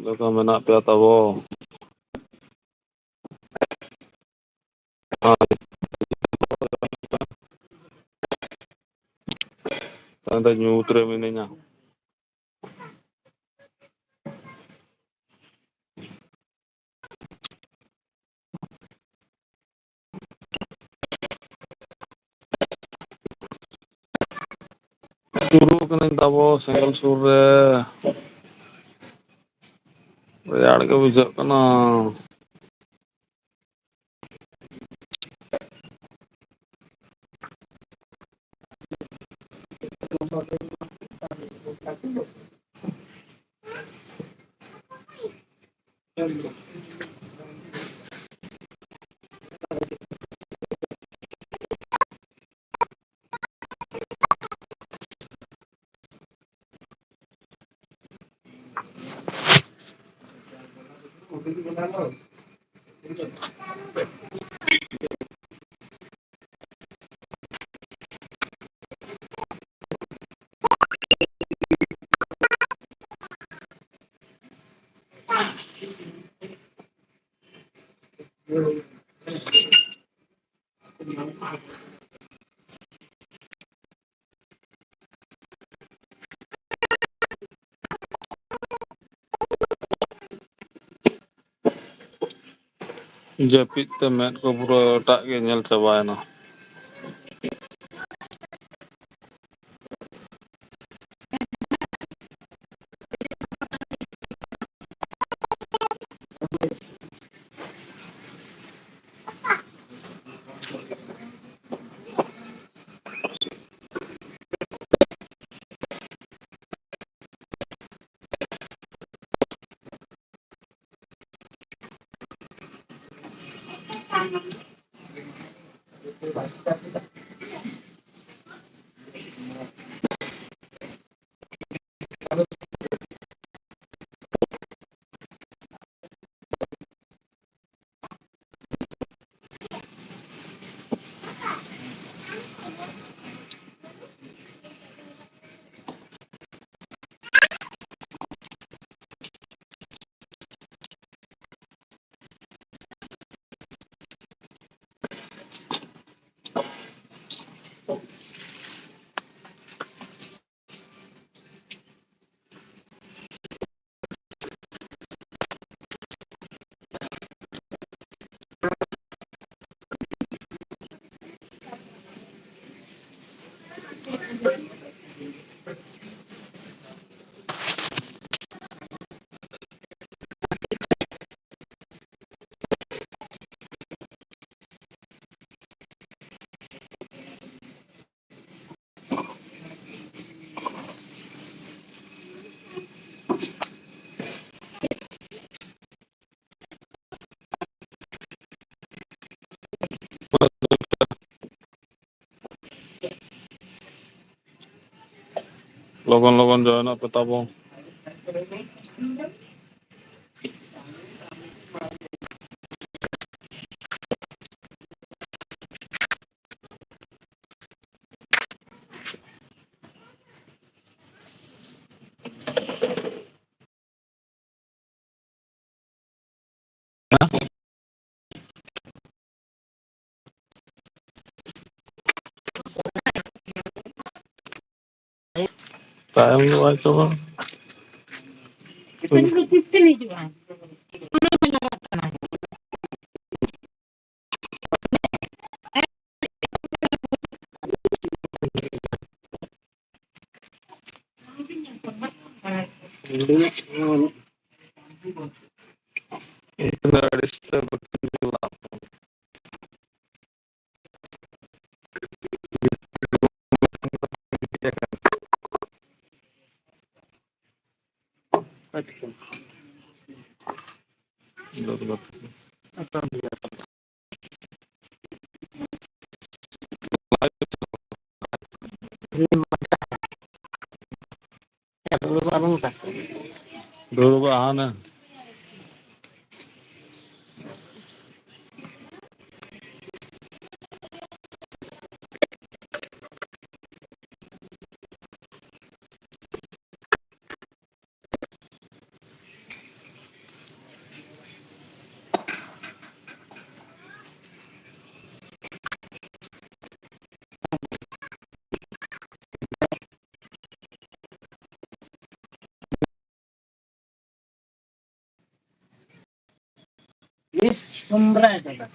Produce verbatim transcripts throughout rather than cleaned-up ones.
ᱞᱮᱠᱟ ᱢᱮᱱᱟᱜ ᱯᱮᱭᱟ ᱛᱟᱵᱚ? ᱟᱫᱚ ᱧᱩᱛ ᱨᱮ ᱢᱤᱱᱟᱹᱧᱟ᱾ ᱫᱩᱲᱩᱵ ᱠᱟᱹᱱᱟᱹᱧ ᱛᱟᱵᱚ ᱥᱮᱸᱜᱮᱞ ᱥᱩᱨ ᱨᱮ᱾ ᱨᱮᱭᱟᱲ ᱜᱮ ᱵᱩᱡᱷᱟᱹᱜ ᱠᱟᱱᱟ᱾ ᱡᱟᱹᱯᱤᱫ ᱛᱮ ᱢᱮᱫ ᱠᱚ ᱯᱩᱨᱟᱹ ᱮᱴᱟᱜ ᱜᱮ ᱧᱮᱞ ᱪᱟᱵᱟᱭᱮᱱᱟ᱾ ᱡᱚᱭᱱᱚᱜ ᱯᱮ ᱛᱟᱵᱚ᱾ ᱛᱟᱭᱚᱢ ᱫᱚ ᱵᱟᱭ ᱪᱟᱵᱟ᱾ ᱫᱩᱲᱩᱵ ᱟᱦᱟᱱᱟ᱾ ᱤᱥ ᱥᱚᱢᱨᱟ ᱫᱟᱫᱟ᱾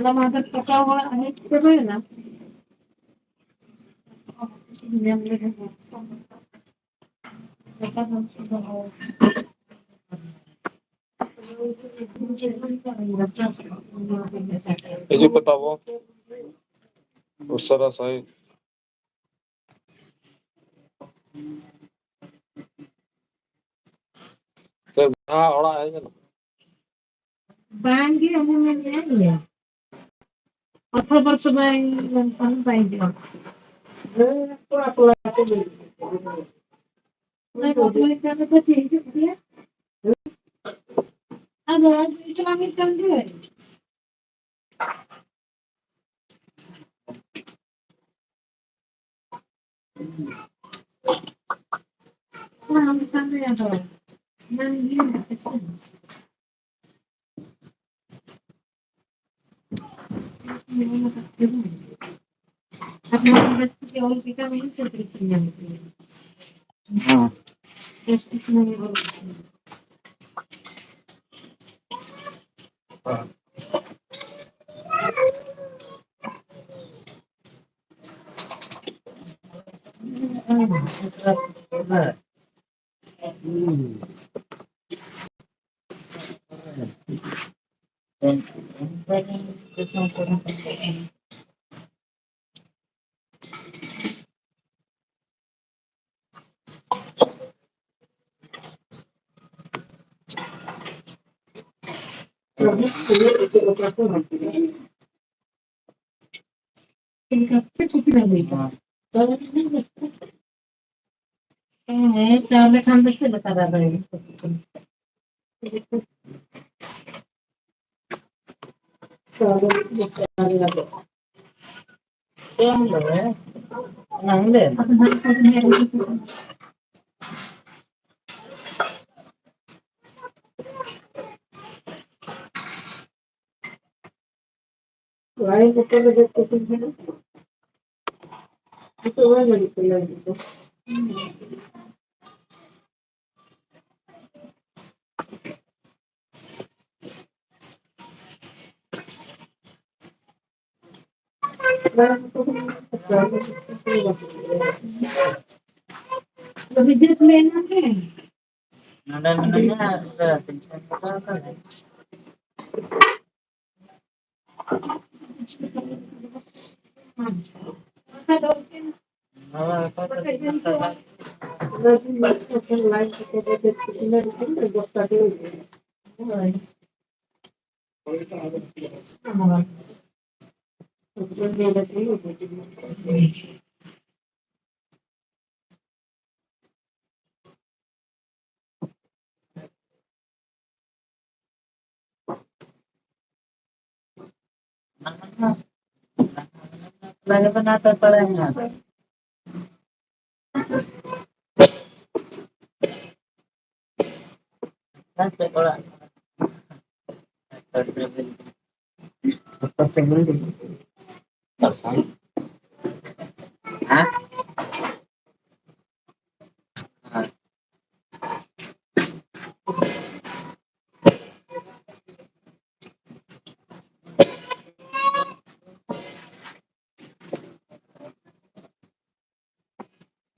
ᱦᱚᱞᱟ ᱢᱟᱦᱫᱮᱨ ᱴᱟᱠᱟ ᱦᱚᱲᱟᱜ ᱦᱮᱡ ᱪᱟᱵᱟᱭᱮᱱᱟ᱾ ᱦᱤᱡᱩᱜ ᱯᱮ ᱛᱟᱵᱚ ᱩᱥᱟᱹᱨᱟ ᱥᱟᱺᱦᱤᱡ᱾ ᱥᱮ ᱡᱟᱦᱟᱸ ᱚᱲᱟᱜ ᱦᱮᱡ ᱮᱱᱟ? ᱵᱟᱝᱜᱮ, ᱚᱱᱟ ᱢᱟ ᱧᱮᱞ ᱜᱮ᱾ ᱟᱴᱷᱨᱚ ᱵᱚᱨᱥᱚ ᱵᱟᱭ ᱵᱟᱭ ᱦᱤᱡᱩᱜᱼᱟ᱾ ᱦᱮᱸ, ᱠᱚᱲᱟ, ᱠᱚᱲᱟ ᱠᱚ ᱞᱟᱹᱭ᱾ ᱚᱱᱟ ᱠᱚ ᱞᱟᱹᱭ ᱠᱷᱟᱱ ᱫᱚ ᱪᱮᱫ ᱦᱤᱡᱩᱜ ᱜᱮᱭᱟ? ᱟᱫᱚ ᱟᱡ ᱮᱠᱞᱟ ᱢᱤᱫᱴᱟᱝ ᱜᱮ᱾ ᱦᱮᱸ, ᱪᱟᱣᱞᱮ ᱠᱷᱟᱱ ᱫᱚ ᱪᱮᱫ ᱞᱮᱠᱟ ᱫᱟᱫᱟ? ᱪᱟᱣᱞᱮ ᱫᱚ ᱵᱟᱝ ᱞᱟᱜᱟᱜᱼᱟ᱾ ᱮᱢ ᱫᱚ ᱦᱮᱸ, ᱚᱱᱟ ᱦᱚᱸ ᱞᱮ ᱮᱢᱟ᱾ ᱞᱟᱭᱤᱱ ᱠᱚᱛᱮ ᱞᱮ ᱜᱮᱫ ᱠᱚ ᱛᱤᱧ ᱠᱟᱱᱟ᱾ ᱱᱤᱛᱚᱜ ᱵᱟᱭ ᱜᱟᱱᱚᱜ ᱠᱟᱱᱟ ᱞᱟᱭᱤᱱ ᱠᱚ᱾ ᱵᱤᱫᱮᱥ ᱢᱮᱱᱟᱜᱼᱟ᱾ ᱱᱚᱰᱮ ᱢᱮᱱᱟᱭᱟ, ᱟᱨ ᱯᱩᱨᱟᱹ ᱴᱮᱱᱥᱚᱱ ᱪᱟᱵᱟ ᱟᱠᱟᱱᱟ᱾ ᱦᱳᱭ, ᱚᱠᱟ ᱠᱚᱨᱮ ᱢᱮᱱᱟᱜ ᱠᱟᱜᱼᱟ?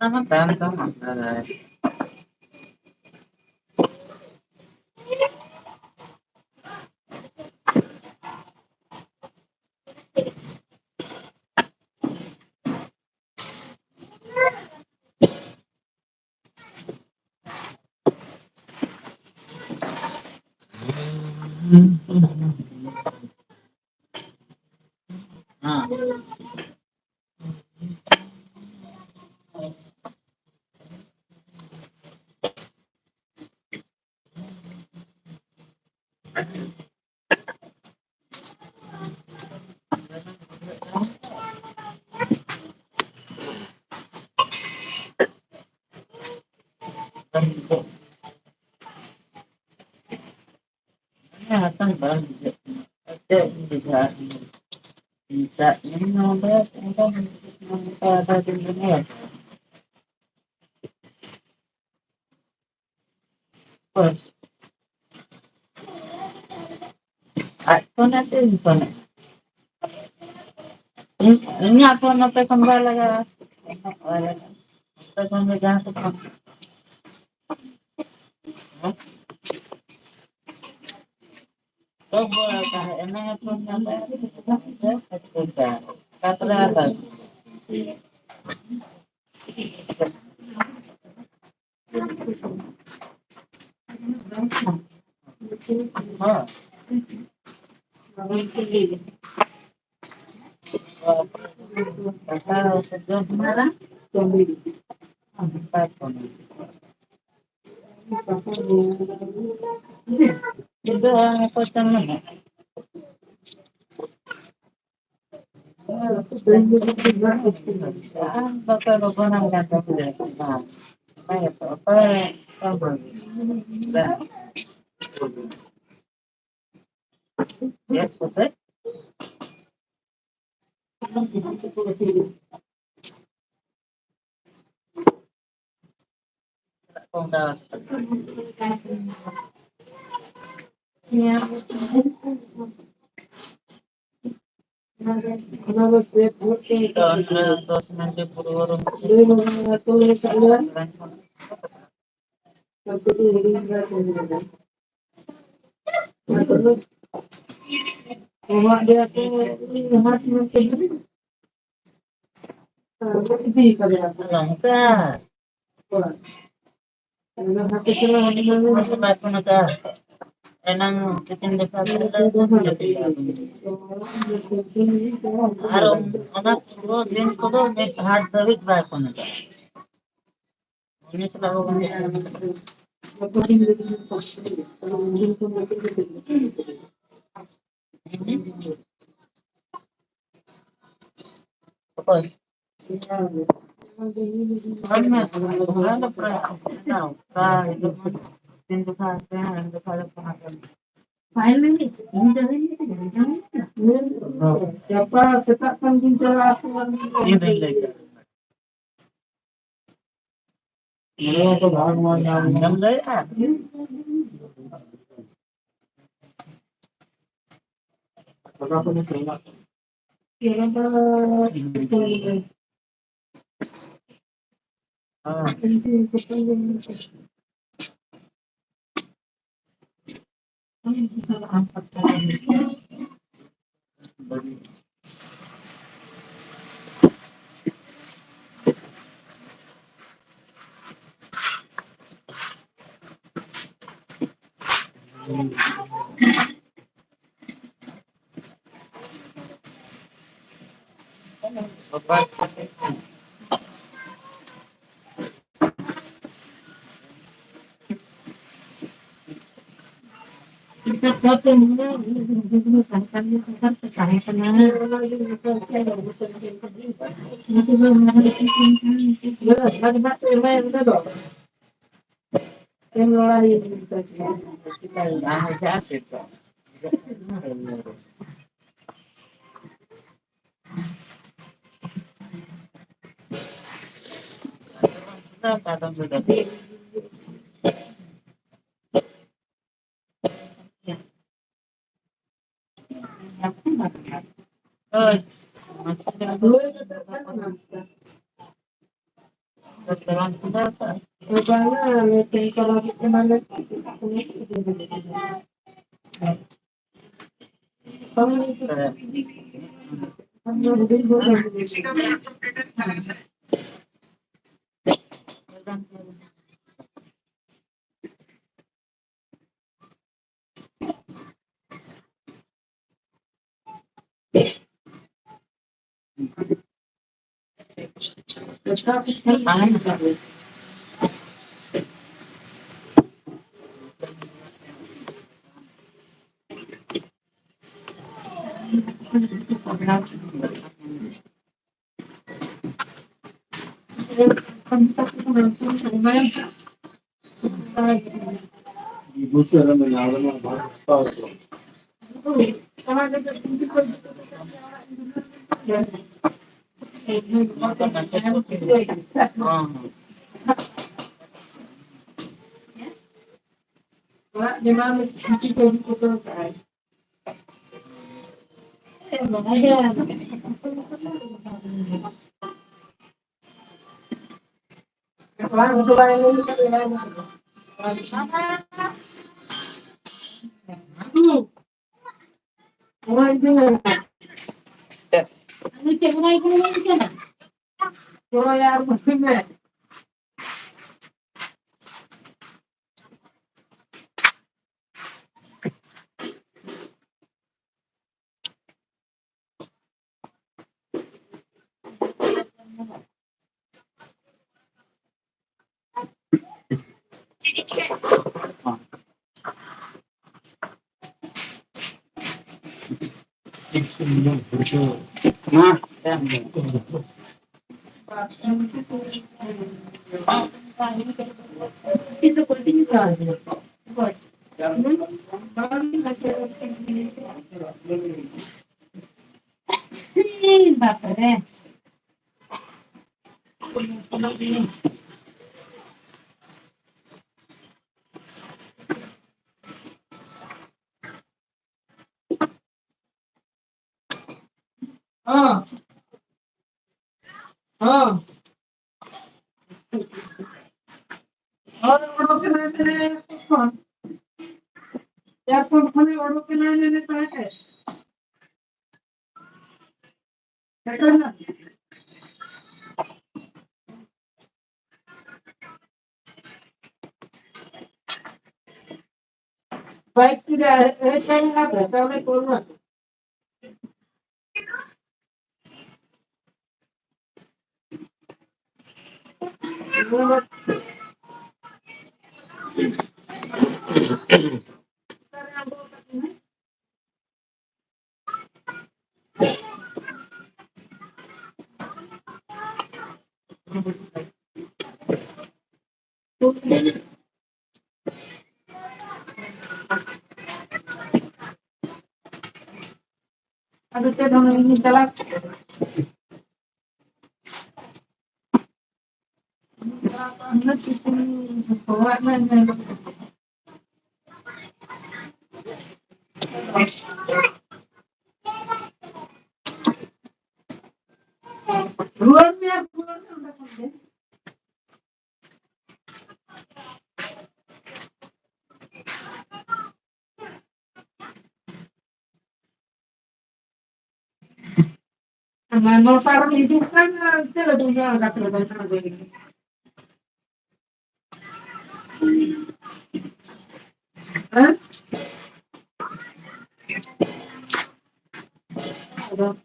ᱚᱱᱟ ᱢᱟ ᱛᱟᱭᱚᱢ ᱛᱮᱦᱚᱸ ᱵᱟᱝ ᱫᱟᱲᱮᱭᱟᱜᱼᱟ᱾ ᱦᱮᱸ, ᱦᱟᱛᱟᱣ ᱵᱟᱝ ᱵᱩᱡᱷᱟᱹᱜ ᱠᱟᱱᱟ᱾ ᱪᱮᱫ ᱵᱩᱡᱷᱟᱹᱜᱼᱟ? ᱢᱮᱛᱟᱜ ᱢᱮ ᱱᱚᱰᱮ, ᱚᱸᱰᱮ ᱱᱚᱝᱠᱟ ᱟᱫᱷᱟ ᱫᱤᱱ ᱨᱮ ᱦᱮᱸ᱾ ᱦᱳᱭ᱾ ᱟᱡ ᱯᱷᱳᱱᱟ ᱥᱮ ᱤᱧ ᱯᱷᱳᱱᱟ? ᱤᱧᱟᱹᱜ ᱯᱷᱳᱱ ᱱᱚᱛᱮ ᱠᱷᱚᱱ ᱵᱟᱭ ᱞᱟᱜᱟᱜᱼᱟ᱾ ᱵᱟᱭ ᱞᱟᱜᱟᱜᱼᱟ᱾ ᱱᱚᱛᱮ ᱠᱷᱚᱱ ᱜᱮ ᱡᱟᱦᱟᱸ ᱛᱮ ᱯᱷᱳᱱ᱾ ᱛᱟᱯᱚᱨᱮ ᱟᱨ ᱱᱚᱝᱠᱟ᱾ ᱮᱱᱟᱝ ᱛᱤᱠᱤᱱ ᱡᱚᱠᱷᱟ ᱟᱨ ᱚᱱᱟ ᱯᱩᱨᱟᱹ ᱫᱤᱱ ᱠᱚᱫᱚ ᱢᱤᱫ ᱦᱟᱴ ᱫᱷᱟᱹᱵᱤᱡ ᱵᱟᱭ ᱯᱷᱳᱱ ᱠᱟᱜᱼᱟ᱾ ᱩᱱᱤ ᱥᱟᱞᱟᱜ ᱦᱚᱸ ᱵᱟᱝ᱾ ᱚᱠᱚᱭ? ᱜᱟᱯᱟ ᱥᱮᱛᱟᱜ ᱠᱷᱚᱱ ᱵᱤᱱ ᱪᱟᱞᱟᱜᱼᱟ ᱥᱮ ᱵᱟᱝ? ᱤᱧ ᱫᱩᱧ ᱞᱟᱹᱭ ᱠᱟᱜ᱾ ᱟᱢ ᱫᱚᱢ ᱞᱟᱹᱭᱮᱜᱼᱟ? ᱚᱲᱟᱜ ᱵᱮᱱᱟᱣ ᱞᱟᱹᱜᱤᱫ ᱠᱷᱩᱱᱴᱤ ᱠᱚ ᱟᱹᱜᱩ ᱦᱚᱴᱚ ᱠᱟᱜᱼᱟᱭ᱾ ᱵᱟᱯᱨᱮ᱾ ᱦᱚᱸ᱾ ᱦᱚᱸ᱾ ᱦᱚᱸ, ᱚᱰᱚᱠ ᱮᱱᱟᱭ ᱢᱮᱱᱮ ᱮᱭᱟᱨᱯᱳᱨᱴ ᱠᱷᱚᱱ᱾ ᱮᱭᱟᱨᱯᱳᱨᱴ ᱠᱷᱚᱱᱮ ᱚᱰᱚᱠ ᱮᱱᱟᱭ ᱢᱮᱱᱮ ᱛᱟᱦᱮᱸᱫ᱾ ᱥᱮᱴᱮᱨ ᱮᱱᱟ᱾ ᱵᱟᱭᱤᱠ ᱛᱮ ᱦᱮᱡ ᱞᱮᱱᱟ ᱛᱚ, ᱛᱟᱦᱞᱮ ᱠᱚᱞ ᱢᱮ᱾ ᱟᱫᱚ ᱪᱮᱫ ᱦᱚᱸ ᱤᱧ ᱪᱟᱞᱟᱜ᱾ ᱱᱚᱴᱟ ᱨᱮ ᱦᱤᱡᱩᱜ ᱠᱷᱟᱱ, ᱪᱮᱫ ᱞᱮ ᱫᱩᱲᱩᱵᱟ ᱜᱟᱛᱮ ᱫᱚ? ᱦᱮᱸ? ᱟᱫᱚ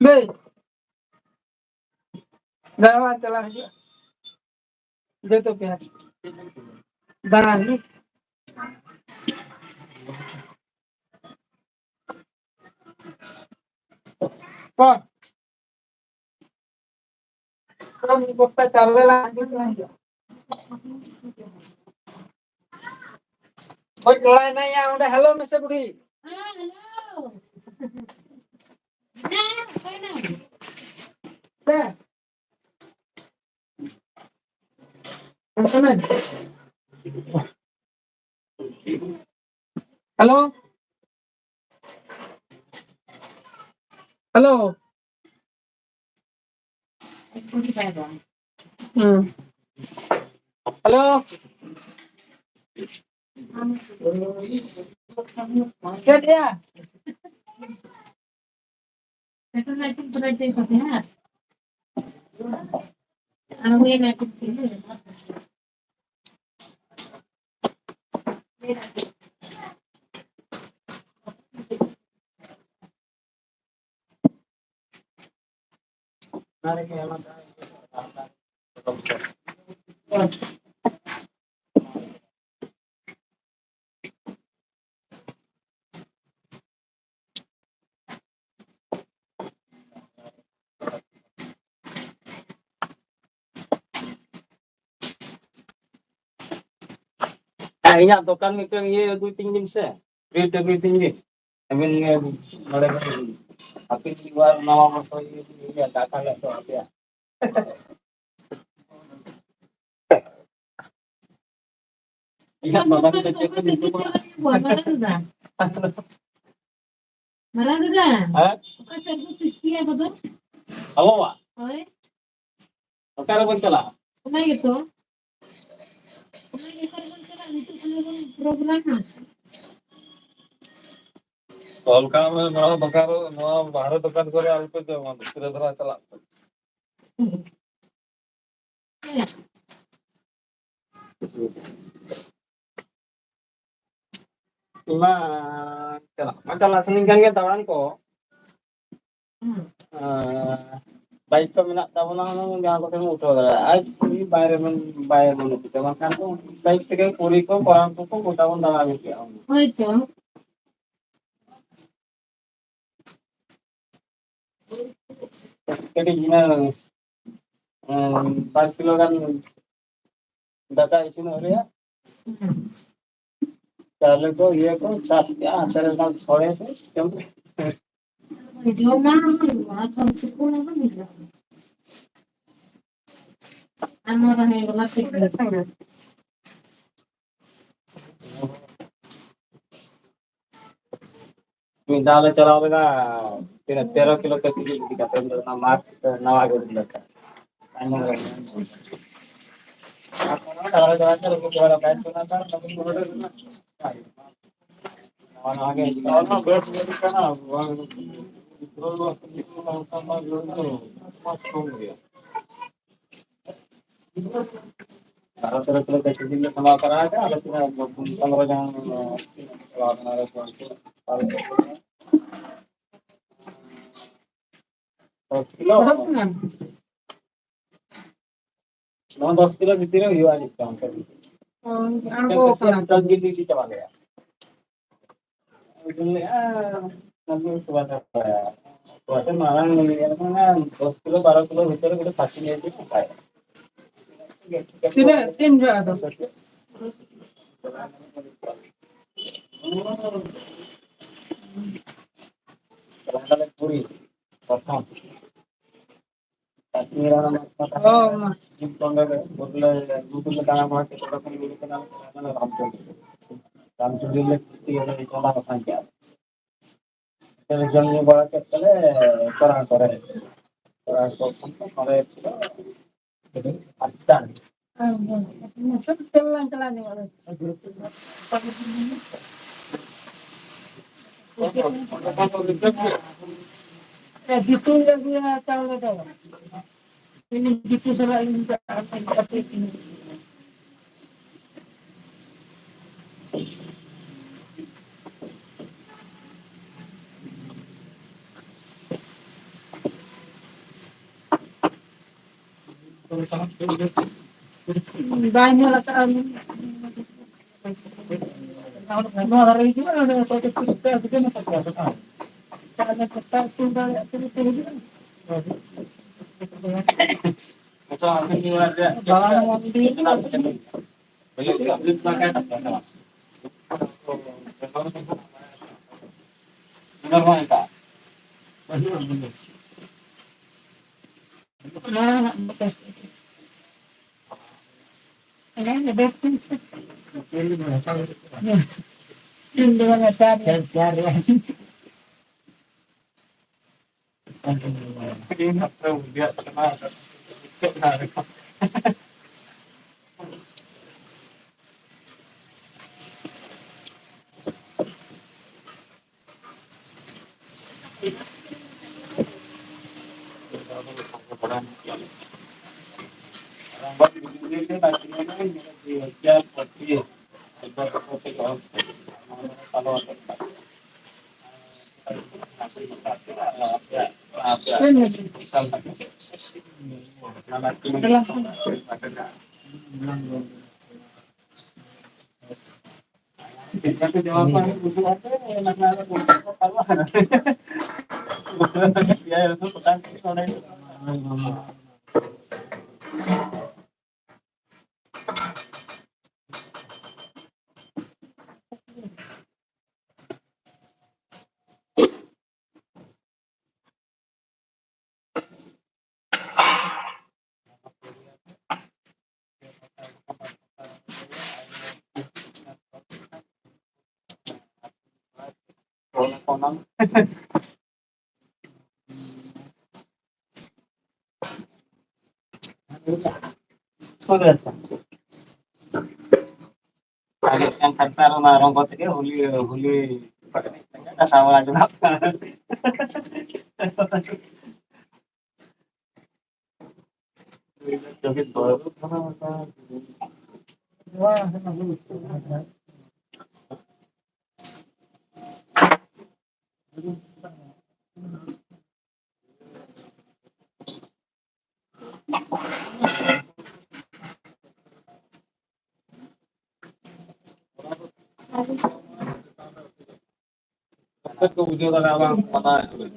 ᱵᱮᱥ᱾ ᱫᱟᱬᱟᱱ ᱪᱟᱞᱟᱜ ᱦᱩᱭᱩᱜᱼᱟ᱾ ᱡᱚᱛᱚ ᱯᱮ ᱫᱟᱬᱟᱱ᱾ ᱠᱚ᱾ ᱢᱤᱫ ᱵᱚᱥᱛᱟ ᱪᱟᱣᱞᱮ ᱞᱟᱝ ᱤᱫᱤ ᱠᱟᱜᱼᱟ᱾ ᱦᱳᱭ, ᱡᱚᱲᱟᱭ ᱱᱟᱭᱟ ᱚᱸᱰᱮ, ᱦᱮᱞᱳ ᱢᱮᱥᱮ ᱵᱩᱰᱷᱤ᱾ ᱦᱮᱸ, ᱦᱮᱞᱳ᱾ ᱦᱮᱸ, ᱚᱠᱚᱭ ᱱᱟᱭ? ᱦᱮᱸ᱾ ᱦᱮᱞᱳ᱾ ᱦᱮᱞᱳ᱾ ᱦᱩᱸ᱾ ᱦᱮᱞᱳ᱾ ᱪᱮᱫ ᱭᱟ? ᱤᱧᱟᱹᱜ ᱫᱚᱠᱟᱱ ᱢᱤᱫᱴᱮᱱ ᱤᱭᱟᱹ ᱟᱹᱜᱩᱭ ᱛᱤᱧ ᱵᱤᱱ ᱥᱮ, ᱯᱨᱤᱱᱴ ᱟᱹᱜᱩᱭ ᱛᱤᱧ ᱵᱤᱱ᱾ ᱟᱹᱵᱤᱱ ᱜᱮ ᱱᱚᱰᱮ ᱵᱤᱱ ᱟᱹᱠᱷᱨᱤᱧ ᱠᱚᱣᱟ, ᱱᱟᱣᱟ ᱵᱚᱨᱥᱚ ᱤᱭᱟᱹ ᱫᱟᱠᱟ ᱦᱤᱞᱳᱜ ᱫᱚ ᱟᱯᱮᱭᱟᱜ᱾ ᱤᱧᱟᱹᱜ ᱵᱟᱵᱟ ᱫᱚ ᱪᱮᱫ ᱠᱚ ᱧᱩᱛᱩᱢᱟ? ᱢᱟᱨᱟᱝ ᱫᱟᱫᱟ, ᱦᱮᱸ? ᱚᱠᱟ ᱥᱮᱫ ᱵᱚ ᱠᱷᱤᱥᱴᱤᱭᱟ ᱠᱚᱫᱚ? ᱟᱵᱚᱣᱟᱜ? ᱦᱳᱭ᱾ ᱚᱠᱟ ᱨᱮᱵᱚᱱ ᱪᱟᱞᱟᱜᱼᱟ? ᱚᱱᱟ ᱜᱮᱛᱚ᱾ ᱚᱱᱟ ᱜᱮ ᱚᱠᱟ ᱨᱮᱵᱚᱱ ᱪᱟᱞᱟᱜᱼᱟ? ᱱᱤᱛᱚᱜ ᱠᱷᱚᱱ ᱜᱮᱵᱚᱱ ᱯᱨᱳᱜᱨᱟᱢᱟ᱾ ᱚᱞ ᱠᱟᱜ ᱢᱮ, ᱱᱚᱣᱟ ᱫᱚᱠᱟᱱ ᱨᱮ, ᱱᱚᱣᱟ ᱵᱟᱦᱨᱮ ᱫᱚᱠᱟᱱ ᱠᱚᱨᱮ ᱟᱞᱚ ᱯᱮ ᱡᱚᱢᱟ, ᱜᱤᱫᱽᱨᱟᱹ ᱫᱷᱟᱨᱟ ᱪᱟᱞᱟᱜ ᱯᱮ᱾ ᱤᱧ ᱢᱟ ᱪᱟᱞᱟᱜ ᱢᱟ ᱪᱟᱞᱟᱜ ᱥᱟᱱᱟᱧ ᱠᱟᱱ ᱜᱮ ᱫᱟᱬᱟᱱ ᱠᱚ᱾ ᱦᱩᱸ᱾ ᱟᱨ ᱵᱟᱭᱤᱠ ᱠᱚ ᱢᱮᱱᱟᱜ ᱛᱟᱵᱚᱱᱟ, ᱦᱩᱱᱟᱹᱝ ᱡᱟᱦᱟᱸ ᱠᱚᱛᱮ ᱵᱚᱱ ᱩᱴᱷᱟᱹᱣ ᱫᱟᱲᱮᱭᱟᱜᱼᱟ᱾ ᱟᱡ ᱡᱩᱫᱤ ᱵᱟᱭᱨᱮ ᱵᱚᱱ, ᱵᱟᱭᱨᱮ ᱵᱚᱱ ᱩᱴᱷᱟᱹᱣᱟ, ᱵᱟᱝᱠᱷᱟᱱ ᱫᱚ ᱵᱟᱭᱤᱠ ᱛᱮᱜᱮ ᱯᱩᱨᱤ ᱠᱚ, ᱠᱚᱲᱟᱢ ᱠᱚ ᱜᱚᱴᱟ ᱵᱚᱱ ᱫᱟᱬᱟ ᱟᱹᱜᱩ ᱠᱮᱜᱼᱟ ᱦᱩᱱᱟᱹᱝ᱾ ᱦᱳᱭ ᱛᱚ᱾ ᱠᱟᱹᱴᱤᱡ ᱤᱱᱟᱹ, ᱮᱸ, ᱵᱟᱨ ᱠᱤᱞᱳ ᱜᱟᱱ ᱫᱟᱠᱟ ᱤᱥᱤᱱ ᱟᱹᱣᱨᱤᱭᱟ᱾ ᱦᱩᱸ᱾ ᱪᱟᱣᱞᱮ ᱠᱚ, ᱤᱭᱟᱹ ᱠᱚ, ᱥᱟᱵ ᱠᱮᱜᱼᱟ, ᱦᱟᱱᱛᱮ ᱨᱮ ᱚᱱᱟ ᱥᱚᱲᱮ ᱠᱚ, ᱡᱚᱢ᱾ ᱡᱚᱢᱟ ᱦᱩᱭᱩᱜᱼᱟ, ᱛᱚ ᱛᱩᱯᱩ ᱦᱚᱸ ᱦᱩᱭᱩᱜᱼᱟ᱾ ᱟᱨ ᱱᱚᱣᱟ ᱫᱚ ᱦᱮᱸ ᱜᱚᱞᱟ ᱴᱷᱤᱠ ᱜᱮᱭᱟ᱾ ᱢᱤᱫ ᱫᱷᱟᱣ ᱞᱮ ᱪᱟᱞᱟᱣ ᱞᱮᱱᱟ, ᱛᱤᱱᱟᱹᱜ ᱛᱮᱨᱚ ᱠᱤᱞᱳ ᱠᱟᱹᱥᱤ ᱤᱫᱤ ᱠᱟᱛᱮ, ᱚᱱᱟ ᱢᱟᱜᱽ ᱱᱟᱣᱟ ᱜᱮ ᱩᱰᱩᱠ ᱞᱮᱱ ᱛᱟᱦᱮᱸᱫ᱾ ᱟᱭᱢᱟ ᱦᱚᱲ᱾ ᱱᱟᱣᱟ ᱱᱟᱣᱟ ᱜᱮ ᱦᱤᱡᱩᱜ ᱠᱟᱱᱟ᱾ ᱵᱟᱨᱚ ᱛᱮᱨᱚ ᱠᱤᱞᱳ ᱠᱟᱹᱥᱤ ᱡᱤᱞ ᱞᱮ ᱥᱟᱢᱵᱟᱣ ᱛᱚᱨᱟ ᱟᱠᱟᱫᱼᱟ, ᱟᱞᱮ ᱛᱤᱱᱟᱹᱜ ᱯᱚᱱᱨᱚ ᱡᱚᱱ ᱪᱟᱞᱟᱣ ᱠᱟᱱᱟ ᱞᱮ᱾ ᱫᱚᱥ ᱠᱤᱞᱳ᱾ ᱱᱚᱣᱟ ᱫᱚᱥ ᱠᱤᱞᱳ ᱵᱷᱤᱛᱤᱨ ᱨᱮ ᱦᱩᱭᱩᱜᱼᱟ, ᱪᱮᱫ ᱪᱚᱝ ᱚᱱᱠᱟ ᱜᱮ᱾ ᱦᱳᱭ, ᱟᱬᱜᱚ ᱠᱟᱱᱟ᱾ ᱫᱚᱥ ᱠᱤᱞᱳ ᱪᱟᱵᱟ ᱞᱮᱭᱟ᱾ ᱟᱫᱚᱧ ᱞᱟᱹᱭᱮᱫᱼᱟ, ᱚᱱᱟ ᱫᱚ ᱛᱚᱣᱟ ᱪᱟᱵᱟᱭᱟ᱾ ᱛᱚᱣᱟ ᱪᱟ ᱢᱟᱨᱟᱝ ᱞᱟᱹᱭᱮᱫᱼᱟ, ᱫᱚᱥ ᱠᱤᱞᱳ, ᱵᱟᱨᱚ ᱠᱤᱞᱳ ᱵᱷᱤᱛᱤᱨ ᱨᱮ ᱠᱟᱹᱴᱤᱡ ᱯᱷᱟᱹᱥᱤ ᱞᱮ ᱤᱫᱤ ᱠᱟᱜᱼᱟ᱾ ᱛᱤᱱᱟᱹᱜ, ᱛᱤᱱ ᱡᱚᱲᱟ ᱫᱚ? ᱛᱟᱦᱞᱮ ᱠᱩᱲᱤ ᱯᱨᱚᱛᱷᱚᱢ᱾ ᱚ, ᱢᱟ᱾ ᱨᱟᱢᱪᱚᱱᱫᱨᱚ᱾ ᱨᱟᱢᱪᱚᱱᱫᱨᱚ ᱞᱮ ᱪᱟᱞᱟᱣ ᱟᱠᱟᱱ ᱜᱮᱭᱟ᱾ ᱡᱚᱢ ᱧᱩ ᱵᱟᱲᱟ ᱠᱮᱫ ᱛᱮᱞᱮ ᱛᱚᱨᱟᱝ ᱠᱚᱨᱮ, ᱛᱚᱨᱟᱝ ᱠᱚ ᱠᱷᱚᱱ ᱫᱚ ᱱᱚᱰᱮ ᱟᱴᱴᱟ᱾ ᱦᱮᱸ, ᱦᱮᱸ᱾ ᱢᱩᱪᱟᱹᱫ ᱥᱮᱫ ᱞᱟᱝ ᱪᱟᱞᱟᱣ ᱧᱚᱜᱚᱜᱼᱟ᱾ ᱮ, ᱡᱤᱛᱩ ᱞᱮ ᱟᱹᱜᱩᱭᱟ ᱪᱟᱣᱞᱮ ᱫᱚ᱾ ᱤᱧ ᱡᱤᱛᱩ ᱥᱟᱞᱟᱜ ᱤᱧ ᱪᱟᱞᱟᱜᱼᱟ, ᱠᱟᱹᱴᱤᱡ ᱤᱧ ᱵᱟᱭ ᱧᱮᱞ ᱟᱠᱟᱫᱼᱟ᱾ ᱱᱚᱣᱟ ᱫᱷᱟᱨᱮ ᱦᱤᱡᱩᱜᱼᱟ, ᱚᱸᱰᱮ ᱚᱠᱚᱭ ᱠᱚ ᱪᱮᱫ ᱯᱮ ᱟᱹᱜᱩ ᱠᱟᱱᱟ, ᱛᱟᱦᱞᱮ ᱥᱮᱛᱟᱜ ᱩᱛᱩ ᱫᱟᱲᱮᱭᱟᱜ ᱛᱮᱜᱮ ᱯᱮ ᱦᱤᱡᱩᱜᱼᱟ᱾ ᱫᱟᱬᱟᱱ ᱢᱚᱱᱫᱤᱨ᱾ ᱦᱮᱸ, ᱦᱮᱸ, ᱵᱮᱥ᱾ ᱦᱮᱸ, ᱵᱮᱥ᱾ ᱤᱧ ᱫᱚ ᱵᱟᱝ, ᱟᱪᱟᱨ᱾ ᱚᱱᱟ ᱟᱨ ᱮᱱᱠᱷᱟᱱ ᱛᱟᱨ ᱚᱱᱟ ᱨᱚᱝᱜᱚ ᱛᱮᱜᱮ ᱦᱳᱞᱤ, ᱦᱳᱞᱤ ᱥᱟᱶ ᱡᱚᱲᱟᱣ ᱠᱟᱱᱟ᱾ ᱪᱮᱫ ᱠᱚ ᱵᱩᱡᱷᱟᱹᱣ ᱫᱟᱲᱮᱭᱟᱜᱼᱟ ᱵᱟᱝ ᱯᱟᱛᱟ ᱮᱱᱮᱡ?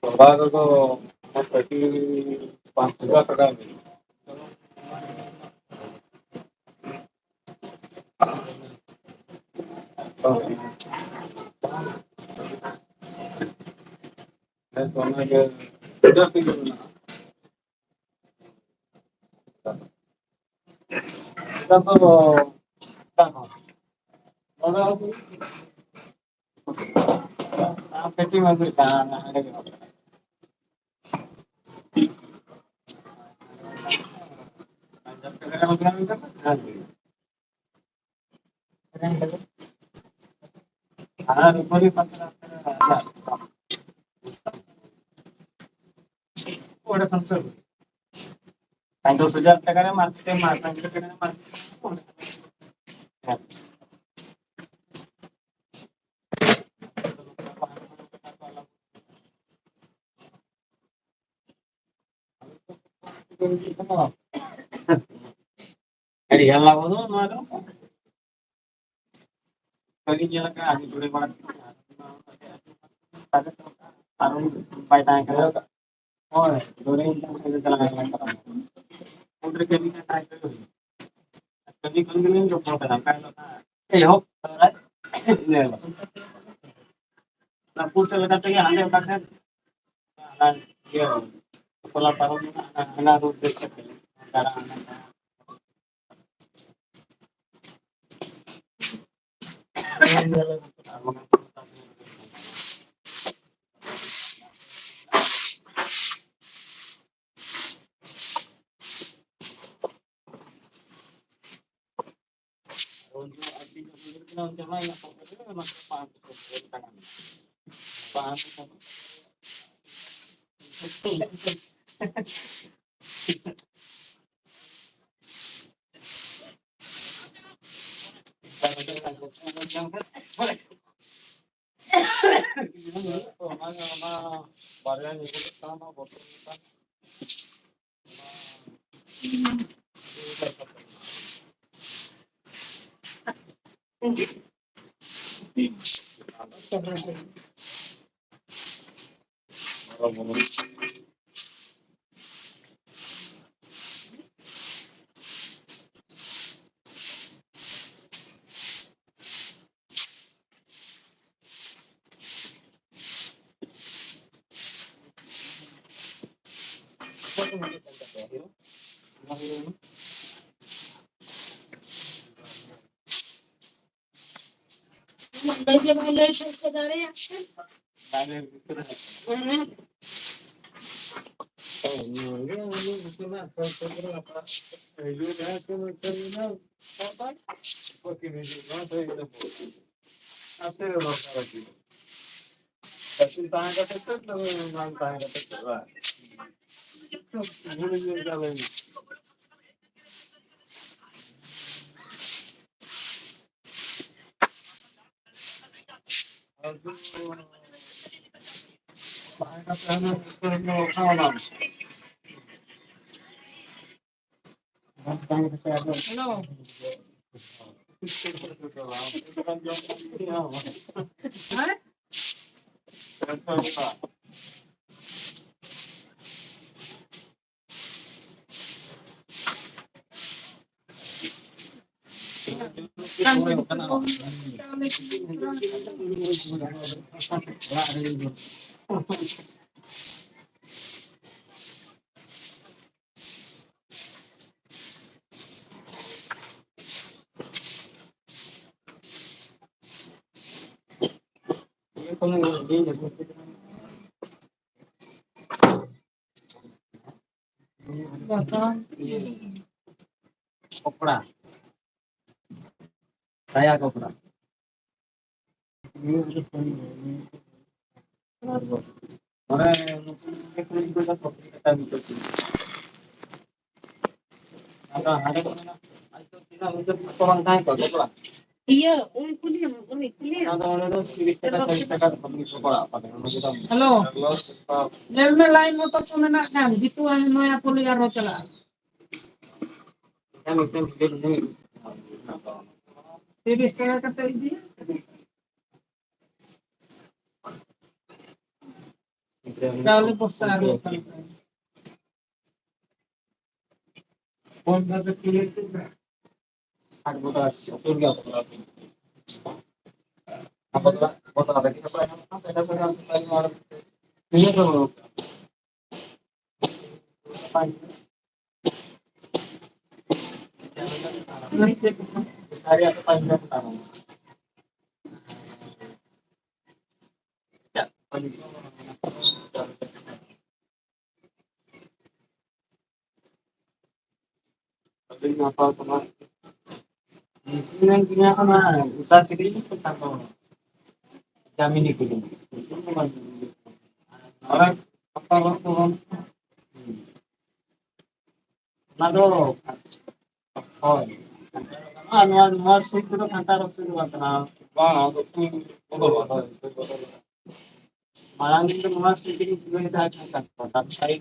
ᱠᱚᱲᱟ ᱨᱮᱫᱚ ᱯᱟᱹᱴᱤ ᱯᱟᱸᱪ ᱦᱟᱡᱟᱨ ᱴᱟᱠᱟ ᱢᱮᱱᱟᱜᱼᱟ᱾ ᱦᱮᱸ, ᱚᱱᱟᱜᱮ ᱡᱟᱹᱥᱛᱤ ᱜᱮ ᱢᱮᱱᱟᱜᱼᱟ᱾ ᱮᱴᱟᱜ ᱫᱚ ᱵᱟᱝ᱾ ᱚᱱᱟ ᱯᱮᱴᱤ ᱢᱟ ᱦᱩᱭᱩᱜ ᱠᱟᱱᱟ, ᱚᱸᱰᱮ ᱜᱮ᱾ ᱟᱨ ᱩᱯᱚᱨᱤ ᱯᱟᱥᱮ ᱚᱸᱰᱮ ᱠᱷᱚᱱ ᱥᱩᱨ᱾ ᱯᱟᱸᱪ ᱫᱚᱥ ᱦᱟᱡᱟᱨ ᱴᱟᱠᱟ ᱨᱮ ᱢᱟᱨᱠᱮᱴ ᱮᱢ, ᱯᱟᱸᱪ ᱦᱟᱡᱟᱨ ᱴᱟᱠᱟ ᱨᱮ ᱢᱟᱨᱠᱮᱴ᱾ ᱟᱹᱰᱤ ᱜᱟᱱ ᱞᱟᱵᱷ ᱫᱚ ᱱᱚᱣᱟ ᱫᱚ᱾ ᱵᱟᱹᱞᱤᱧ ᱧᱮᱞ ᱟᱠᱟᱫᱼᱟ, ᱟᱹᱰᱤ ᱡᱳᱨᱮ ᱵᱟᱲᱟ ᱠᱮᱫᱟ᱾ ᱟᱨ ᱵᱟᱭ ᱛᱟᱦᱮᱸ ᱠᱟᱱᱟ᱾ ᱦᱳᱭ, ᱡᱳᱨᱮ ᱪᱟᱞᱟᱜ ᱠᱟᱱᱟ᱾ ᱠᱟᱹᱢᱤ ᱠᱟᱱ ᱜᱮᱞᱤᱧ ᱡᱚᱯᱲᱟᱣ ᱠᱟᱱᱟ, ᱚᱱᱠᱟ ᱫᱚ ᱱᱟᱦᱟᱜ ᱮᱦᱚᱵ ᱛᱚᱨᱟ ᱤᱱᱟᱹ ᱦᱤᱞᱳᱜ᱾ ᱚᱱᱟ ᱯᱩᱨ ᱥᱮᱫ ᱞᱮᱠᱟ ᱛᱮᱜᱮ ᱦᱟᱸᱰᱮ ᱚᱠᱟ ᱴᱷᱮᱱ ᱚᱱᱟ ᱤᱭᱟᱹ ᱴᱚᱞᱟ ᱯᱟᱨᱚᱢ ᱢᱮᱱᱟᱜᱼᱟ, ᱦᱟᱱᱟ ᱨᱳᱰ ᱫᱮᱡ ᱠᱟᱛᱮ ᱫᱟᱬᱟ ᱦᱟᱱᱟ ᱚᱱᱟ ᱵᱟᱨᱭᱟ ᱧᱩᱛᱩᱢ ᱠᱟᱱᱟ, ᱵᱚᱛᱚᱨ ᱞᱮᱠᱟ᱾ ᱞᱟᱹᱭ ᱜᱮ ᱵᱟᱭ ᱞᱟᱹᱭ ᱴᱷᱤᱠ ᱠᱚ ᱫᱟᱲᱮᱭᱟᱜ ᱠᱟᱱᱟ᱾ ᱟᱹᱛᱩ ᱨᱮ ᱫᱚᱨᱠᱟᱨ ᱟᱹᱠᱤᱱ᱾ ᱟᱹᱠᱤᱱ ᱛᱟᱦᱮᱸ ᱠᱟᱛᱮ ᱪᱮᱫ, ᱵᱟᱝ ᱛᱟᱦᱮᱸ ᱠᱟᱛᱮ ᱪᱮᱫ, ᱵᱟᱝ? ᱵᱷᱩᱞ ᱜᱮ ᱪᱟᱞᱟᱣ ᱮᱱᱟ᱾ ᱟᱫᱚ ᱛᱟᱦᱮᱸ ᱠᱟᱛᱮ ᱦᱟᱱᱟ ᱩᱛᱟᱹᱨ ᱫᱚ ᱚᱠᱟ ᱚᱲᱟᱜ? ᱦᱮᱞᱳ᱾ ᱦᱮᱸ? ᱠᱚᱯᱲᱟ, ᱥᱟᱭᱟ ᱠᱚᱯᱲᱟ᱾ ᱚᱸᱰᱮ ᱟᱫᱚ ᱦᱟᱸᱰᱮ ᱠᱚ ᱢᱮᱱᱟ, ᱟᱡ ᱫᱚ ᱛᱤᱱᱟᱹᱜ ᱩᱭᱦᱟᱹᱨ ᱠᱚ ᱵᱟᱝ ᱛᱟᱦᱮᱸ ᱠᱚᱜᱼᱟ, ᱠᱚᱯᱲᱟ᱾ ᱤᱭᱟᱹ, ᱩᱱᱤ ᱠᱩᱞᱤᱭᱮᱢ, ᱩᱱᱤ ᱠᱩᱞᱤᱭᱮᱢ᱾ ᱟᱫᱚ ᱚᱸᱰᱮ ᱫᱚ ᱛᱤᱨᱤᱥ ᱴᱟᱠᱟ, ᱪᱚᱞᱞᱤᱥ ᱴᱟᱠᱟ ᱠᱚᱯᱲᱟ ᱟᱯᱟᱛᱚᱛᱚ᱾ ᱦᱮᱞᱳ᱾ ᱧᱮᱞ ᱢᱮ, line ᱢᱚᱴᱚᱨ ᱠᱚ ᱢᱮᱱᱟᱜ ᱠᱷᱟᱱ, ᱡᱤᱛᱩ ᱟᱨ ᱱᱚᱭᱟ ᱯᱚᱞᱤ ᱟᱨᱦᱚᱸ ᱪᱟᱞᱟᱜᱼᱟ᱾ ᱛᱤᱨᱤᱥ ᱴᱟᱠᱟ ᱠᱟᱛᱮ ᱤᱫᱤ᱾ ᱪᱟᱣᱞᱮ ᱵᱚᱥᱛᱟ ᱟᱹᱜᱩ ᱠᱟᱱ ᱛᱟᱦᱮᱸᱱ᱾ ᱟᱹᱰᱤ ᱱᱟᱯᱟᱭ ᱠᱟᱱᱟ᱾ ᱢᱮᱥᱤᱱ ᱮᱢ ᱠᱤᱨᱤᱧᱟ ᱠᱟᱱᱟ, ᱩᱥᱟ ᱠᱤᱨᱤᱧ ᱠᱟᱱᱟ ᱠᱚ᱾ ᱡᱟᱢᱤᱱᱤ ᱠᱤᱨᱤᱧ᱾ ᱚᱱᱟ ᱫᱚ, ᱦᱳᱭ᱾ ᱟᱨ ᱱᱚᱣᱟ, ᱱᱚᱣᱟ ᱥᱩᱭ ᱠᱚᱫᱚ ᱠᱟᱱᱴᱟ ᱨᱚᱥᱩᱱ ᱫᱚ ᱵᱟᱝ ᱠᱟᱱᱟ᱾ ᱵᱟᱝ, ᱟᱫᱚ ᱥᱩᱭ ᱵᱚᱫᱚᱞᱚᱜᱼᱟ, ᱦᱳᱭ, ᱥᱩᱭ ᱵᱚᱫᱚᱞᱚᱜᱼᱟ᱾ ᱢᱟᱲᱟᱝ ᱫᱚ ᱱᱚᱣᱟ ᱥᱩᱭ ᱛᱮᱜᱮ ᱥᱤᱞᱟᱹᱭ ᱛᱟᱦᱮᱸ ᱠᱟᱱ ᱛᱟᱠᱚᱣᱟ, ᱛᱟᱨ ᱥᱟᱭᱤᱰ